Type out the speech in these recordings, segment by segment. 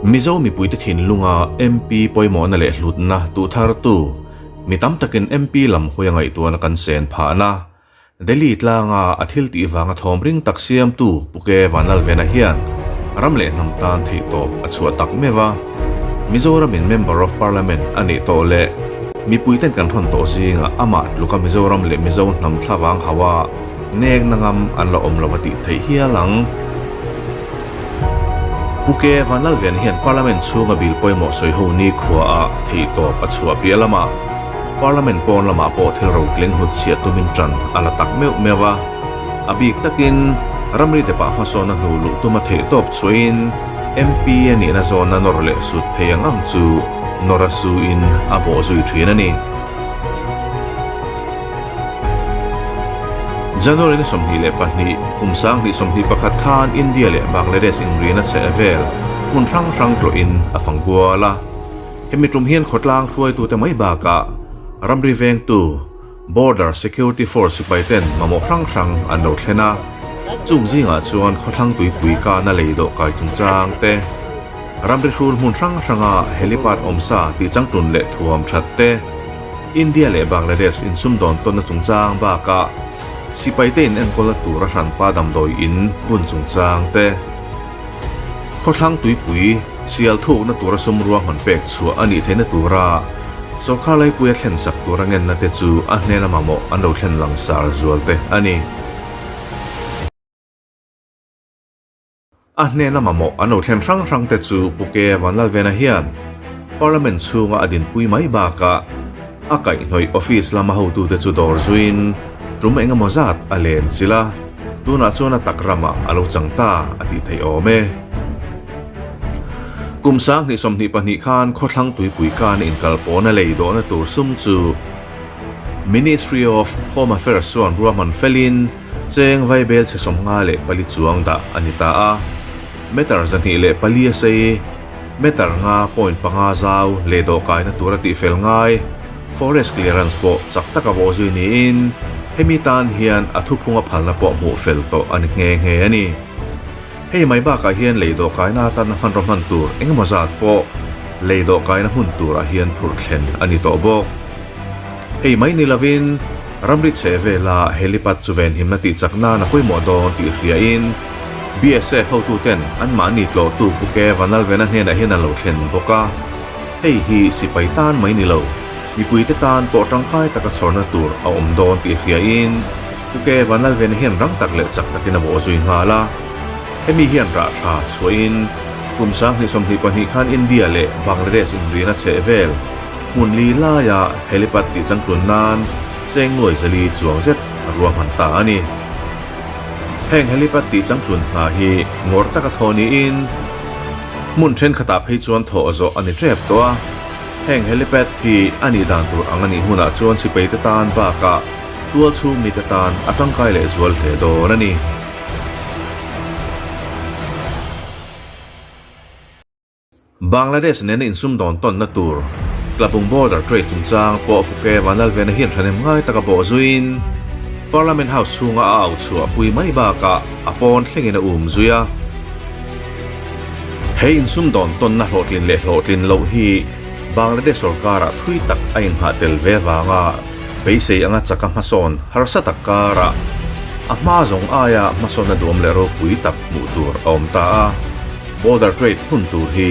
Mizo mipuite thinlunga MP pawimawhna leh hlutna tuh thartu mi tam takin MP lam hawi a ngaihtuahna kan sen phahna Delhi tlanga a thil tih vanga thawm ring tak siamtu Pu Ke Vanlalvena hian ram leh hnam tan theihtawp a chhuah tak meuh a. Mizoramin Member of Parliament a nih tawh leh mipuiten kan hrawn tawh zingah amah tluka Mizoram leh Mizo hnam thlavang hauha nekna ngam an la awm lo a tih theih hial ang. Pu Ke Vanlalvena hian Parliament chhunga bill pawimawh sawiho nikhuaah theihtawp a chhuah piah lamah, Parliament pawn lamah pawh thil rotling hnut chhiah tumin ṭan a la tak meuh meuh a. A bik takin ramri depah hmasawnna hnu luh tuma theih tawp chhuahin MP a nihna zawnna nawr leh sut thei ang ang chu nawr a suin a bawh zui ṭhin a ni. January ni 22, kum 2021 khan India leh Bangladesh inrina chheh vel hmun hrang hrang tlawhin a fang kual a. Hemi tum hian khawtlang hruaitute mai bakah ramri vengtu Border Security Force sipaiten mamawh hrang hrang an lo thlen a, chung zingah chuan khawthlang tuipui kana lei dawh kai chungchang te, ramri hrul hmun hrang hranga helipad awmsa tihchangtlun leh thuam that te, India leh Bangladesh insumdawn tawnna chungchang bakah sipaite inenkawlna tura hranpa damdawi in bun chungchang te. Khawthlang tuipui sial thukna tura sum ruahman pek chhuah a nih theihna tura sawrkar laipuia thlen sak tura ngenna te chu a hnena mamawh an lo thlen langsar zual te a ni. A hnena mamawh an lo thlen hrang hrang te chu Pu Ke Vanlalvena hian Parliament chhunga a dinpui mai bakah a kaihhnawih office lama hotute chu dawr zuiin tum engemaw zat a len chilh a. Tunah chuan a tak ramah a lo chang ta a tih theih awm e. Kum 2022 khan khawthlang tuipui kana inkalpawhna lei dawhna tur sum chu Ministry of Home Affairs chuan ruahman felin cheng vaibel chhe 54 chuang dah a ni ta a. Meter 204 a sei, meter nga point panga zau leh dawhkaina tura tihfel ngai, Forest clearance pawh chak taka vawh zui niin hemi tan hian a thuphunga phalna pawh hmuh fel tawh a ni nghe nghe a ni. Hei mai bakah hian lei dawhkaina atana hmanraw hman tur engemaw zat pawh lei dawhkaina hmun turah hian phurh thlen a ni tawh bawk. Hei mai ni lovin ramri chheh vela helipad chu venhimna tih chak nan a pawimawh dawn tih hriain BSF hotuten anmahni tlawhtu Pu Ke Vanlalvena hnenah hian an lo thlen bawk a. Hei hi sipai tan mai ni lo, mipuite tan pawh tangkai taka chhawrna tur a awm dawn tih hriain Pu Ke Vanlalvena hian rang tak leh chak takin a bawh zui nghal a. Hemi hian rah tha chhuahin kum 2022 khan India leh Bangladesh inrina chheh vel hmun li laia helipad tih changtlun nan cheng nuai zali chuang zet a ruahman ta a ni. Heng helipad tih changtlun hna hi ngawrh taka thaw niin, Hmun thenkhatah phei chuan thawh zawh a ni tep tawh a, heng helipad hi a nih dan tur ang a nih hunah chuan sipaite tan bakah tual chhung mite tan a tangkai leh zual hle dawn a ni. Bangladesh nena insumdawn tawnna tur Tlabung Border Trade chungchang pawh Pu Ke Vanlalvena hian thahnem ngai taka bawh zuiin Parliament House chhunga a au chhuah pui mai bakah a pawn thlengin a um zui a. He insumdawn tawnna hlawhtlin leh hlawhtlin loh hi Bangladesh sorkarah thui tak a inghah tel ve avanga beisei anga chaka hmasawn harsa tak karah a hma zawng aia hmasawnna duam leh ropui tak hmuh tur a awm ta a. Border trade hmun tur hi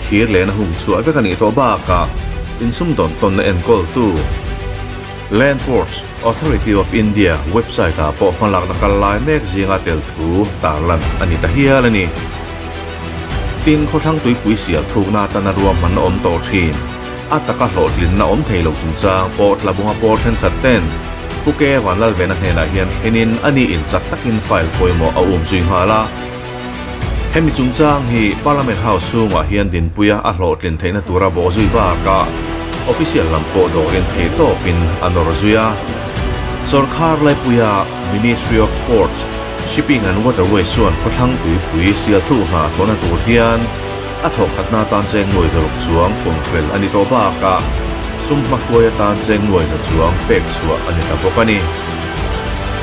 thir lehna hung chhuah vek a nih tawh bakah insumdawn tawnna enkawltu Land Ports Authority of India website ah pawh hmalakna kal lai mek zinga tel thu tarlan a ni ta hial a ni. Tin, khawthlang tuipui sial thukna atana ruahman a awm tawh thin. A taka hlawhtlinna awm thei lo chungchang pawh Tlabunga pawl thenkhat ten Pu Ke Vanlalvena hnenah hian thlenin a ni in chak takin file pawimawh a um zui nghal a. Hemi chungchang hi Parliament House chhungah hian dinpuia a hlawhtlin theihna tura bawh zui bakah official lam pawh dawrin thei tawpin a nawr zui a. Sawrkhar laipuia Ministry of Ports, Shipping and Waterways chuan khawthlang tuipui sialthu hna thawhna tur hian a thawhkhatna atan cheng nuai zaruk chuang pawmfel a ni tawh bakah sum hmahruai atan cheng nuai za chuang pek chhuah a ni ta bawk a ni.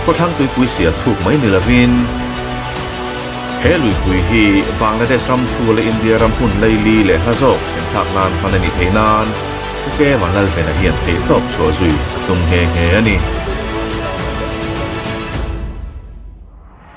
Khawthlang tuipui sialthuk mai ni lovin. He luipui hi Bangladesh ram thu leh India ram hmun laili leh hla zawk thlen thlak nan hman a nih theih nan Pu Ke Vanlalvena hian theihtawp chhuah zui a tum nghe nghe a ni.